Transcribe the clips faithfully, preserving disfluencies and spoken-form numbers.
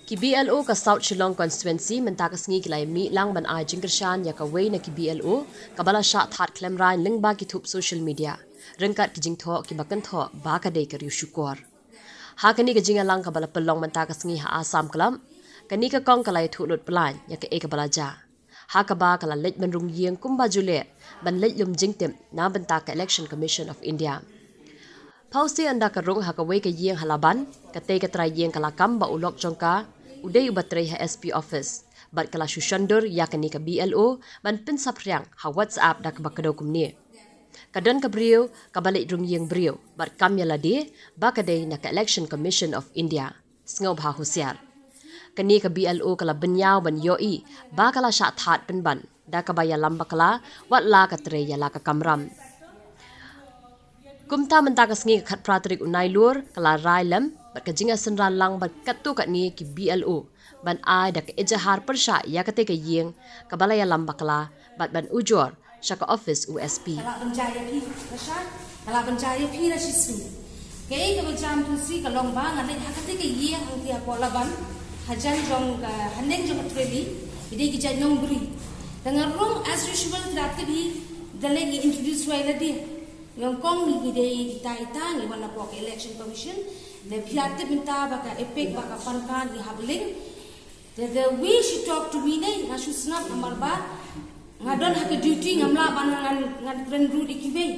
Ki B L O ka South Shillong Constituency mynta ka sngi ki la ïa mih lang ban ai jingkyrshan ïa kawei na ki B L O kaba la shah thad khlem rain lyngba ki thup social media, ryngkat ki jingthoh kiba kynthoh ba ka dei ka riewshukor. Ha kane ka jingïalang kaba la pynlong mynta ka sngi ha Assam Club, kane ka kong ka la ïathuh lut pynlaiñ ïa kaei kaba la jia, ha kaba ka la leit ban rung ïing kumba ju leh ban leit lum jingtip na bynta ka Election Commission of India. Phewse ynda ka rung ha kawei ka ïing ha Laban, katei ka trai ïing ka la kam ba u lok jong ka u dei uba trei ha S P office, bad ka la shu shondur ïa kane ka B L O ban pynsaphriang ha WhatsApp da kaba kdew kumne: Ka don ka briew kaba leit rung ïing briew bad kam ïa lade ba ka dei na ka Election Commission of India. Sngewbha husiar. Kane ka B L O ka la bynñiaw ban ïohi ba ka la shah thad pynban da kaba ïalam bakla, wat la ka trei ïa la ka kamram. Kumta mynta ka sngi ka khatphra tarik u Nailur ka la rai lem bad ka jingïasynran lang bad katto katne ki B L O ban ai da ka ejahar pyrshah ïa katei ka ïing kaba la ïalam bakla bad ban ujor sha ka office u S P. Ka la bynjah ïa phi, Rasha. Ka la bynjah ïa phi, Rashi Singh. Kaei kaba jia mynta shi ka long ba nga leit ha katei ka ïing hangtei hapoh Laban, hajan jong ka, haneng jong ka treli, ki dei ki jait nongbri. Te nga rung as usual, te la tip hi, da leit ngi introduce wai lade. Nga ong kong, ngi dei ita ita, ngi wan napoh ka Election Commission. Lada phi la tip mynta ba ka EPIC, ba ka PAN card ngi hap link. Te the way she talked to me ne, nga shu sngap namar ba nga don ha ka duty, ngam lah ban ngan, ngan kren ruh ïa kiwei.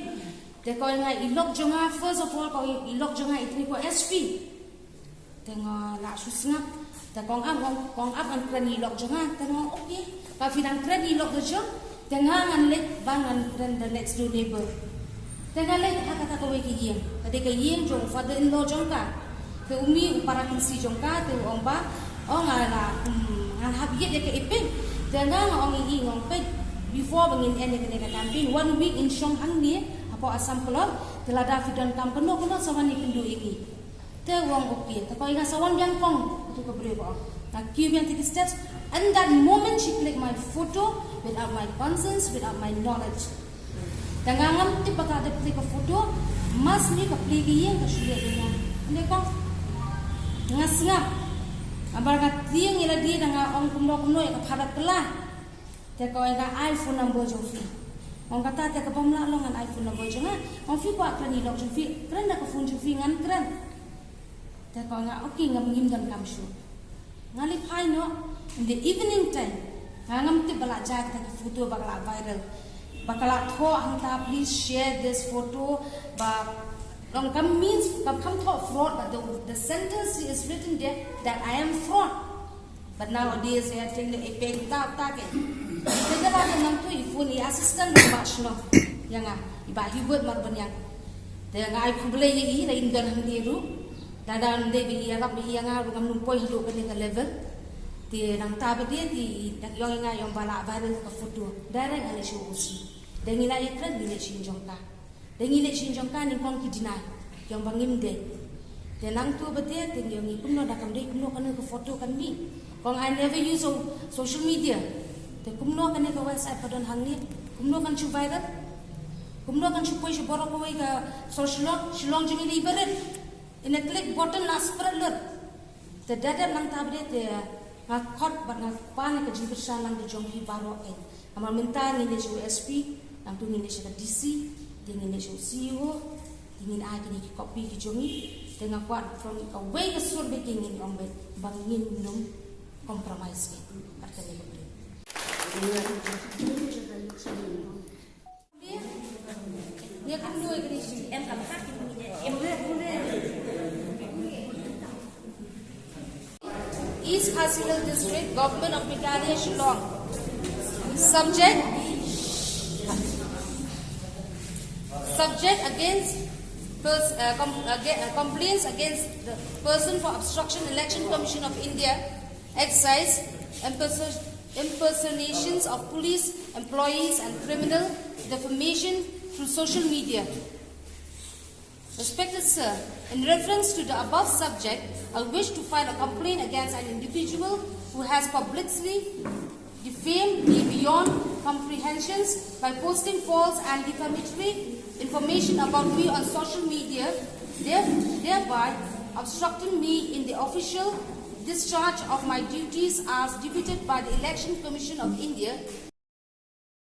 Te ka ong ïa nga, i lok jong nga, first of all, ka ong i lok jong nga i trei ko S P. Te nga la shu sngap. Te ka ong ap, ka ong ap ngan kren ïa i lok jong nga. Te nga ong okay. Ba phi dang kren ïa i lok jong, te nga ngan leit ba ngan kren the next door neighbor. Te nga leit ha kata kawei ka ïing. Ka dei ka ïing jong u father in law jong ka. Te u mih u para kynsi jong ka, te u ong ba, oh, nga la, hmm, ngan hap ïit ïa ka EPIC. Te nga nga ong ïa i, nga ong peit, before ba ngin end ïa kane ka campaign, one week in shong hangne hapoh Assam Club. Te lada phi donkam kano kano, sa wan ïakynduh ïa ngi. Te u ong okay. Te ka ong ïa nga, sa wan biang kong, katu ka briew ka ong. Nga kiew biang tang ki steps. And that moment she clicked my photo without my consent, without my knowledge. Te nga ngam tip ba ka da plie ka photo, mas ne ka plie ka ïing, ka shu leh ïa nga. Ynda kong, nga sngap. Namar nga tieng ïa lade, da nga ong kumno kumno ïa ka pharap kylla. Te ka ong ïa nga, ai phone number jong phi. Nga ong kata te kaba ym lah long ngan ai phone number jong nga. Nga ong phi kwah kren ïa i lok jong phi, kren da ka phone jong phi, ngan kren. Te ka ong ïa nga, okay, ngam, ngim donkam shuh. Nga leit phai noh, in the evening time, nga ngam tip ba la jia kita ki photo ba ka la viral. Ba ka la thoh hangta, please share this photo, ba long kam means, kam, kam thoh fraud, but the, the sentence is written there that I am fraud. But nowadays, eh, teng leh, eh, peng ta, ta ke. Te da la dei nangtu i phone i assistant ba shnong. Ïa nga, i Bah Hubert Marbaniang. Te nga ai khublei ïa i, la im don hangne ruh. Lada ym dei ba i ïarap ïa nga ruh ngam nang poi haduh kane ka level. Te nangta ba dei te i da ïoh ïa nga ïoh ba la viral ka photo. Direct nga leit sha u O C. Te ngi la ïakren, ngi leit sha ïing jong ka. Te ngi leit sha ïing jong ka, nyngkong ki deny. Ki ong ba ngim dei. Te nangtu ba dei te ngi ong kumno da kam dei, kumno kane ka photo kan mih. Ka ong I never use so-, social media. Te kumno kane ka website ka don hangne, kumno kan shu viral. Kumno kan shu poi sha baroh kawei ka sor Shillong, Shillong jong ngi la i barit. Ina click button la spread lut. Te da dep nangta ba dei te nga khot bad nga pan ïa ka jingkyrshan lang da jong phi baroh eh. Namar mynta ngin leit sha u S P, nangtu ngin leit sha ka D C, te ngin leit sha u C E O, te ngin ai kine ki copy ki jong ngi, te nga kwah from kawei ka sur bad ki ngin ong bad ba ngin nym compromise eh. Bad kane ka briew. East Khasi Hills District, Government of Meghalaya, Shillong. Subject, subject against pers-, uh, com-, aga-, uh, complaints against the person for obstruction, Election Commission of India, excise, imperson-, impersonations of police employees and criminal defamation through social media. Respected sir, in reference to the above subject, I wish to file a complaint against an individual who has publicly defamed me beyond comprehensions by posting false and defamatory information about me on social media, there-, thereby obstructing me in the official discharge of my duties as deputed by the Election Commission of India.